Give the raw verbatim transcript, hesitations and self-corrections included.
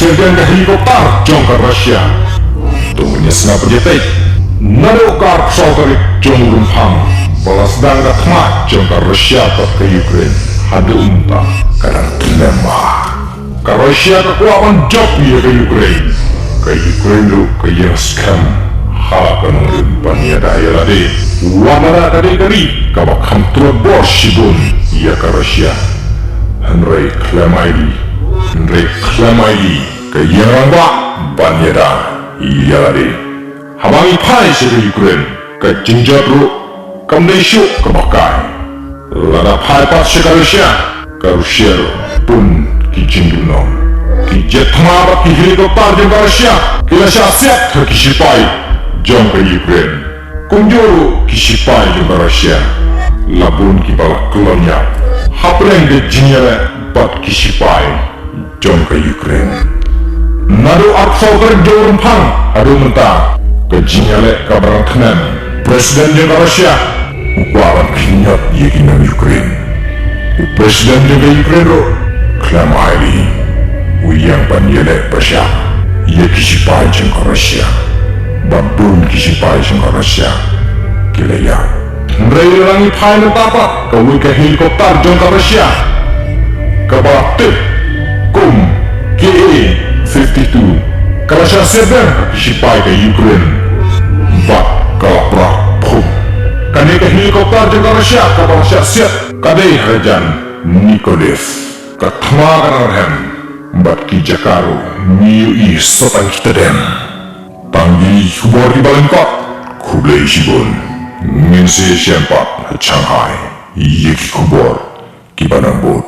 Syrden ka helicopter jong ka Russia. To ngin ïa sngap ïa peit. Naduh ka arphew saw tarik jong u Rymphang ba la sdang ka thma jong ka Russia bad ka Ukraine haduh mynta ka dang thlem bha. Ka Russia ka kwah ban jop ïa ka Ukraine. Ka Ukraine ruh ka ïeng skhem ha ka nongrim ban ïada ïa lade. Wat lada ka dei ka ri kaba kham tlot bor shibun ïa ka Russia. Hynrei khlem aiti, hynrei khlem aiti ka ïeng rangbah ban ïada ïa lade. Haba ngi phai sha ka Ukraine, ka jingjot ruh kam dei shuh kaba kai. Lada phai pat sha ka Russia, ka Russia ruh bun ki jingdum noh. Ki jet thma bad ki helicopter jong ka Russia ki la shah siat ha ki shipai jong ka Ukraine. Kumjuh ruh ki shipai jong ka Russia la bun kiba la kyllon ïap hapdeng ka jingïaleh bad ki shipai jong ka Ukraine. Naduh arphew saw tarik jong u Rymphang haduh mynta, ka jingïaleh kaba dang thngan. President jong ka Russia u kwah ban khñiot ïa ki nong Ukraine. U President jong ka Ukraine ruh khlem aiti, u ïeng ban ïaleh pyrshah ïa ki shipai jong ka Russia. Bad bun ki shipai jong ka Russia ki la ïap. Hynrei lada ngi phai mynta pat, kawei ka helicopter jong ka Russia kaba tip kum K A fifty-two ka la shah siat beiñ ha ki shipai ka Ukraine bad ka la prah phum. Kane ka helicopter jong ka Russia kaba la shah siat ka dei ha ka jan Mykolaiv. Ka thma ka dang rhem bad ki jaka ruh ngi ïohi sa tang ki tdem. Tang kine ki khubor kiba lyngkot. Khublei shibun. Ngin sa ïashem pat ha Shanghai ïa ki khubor kiba nang bud.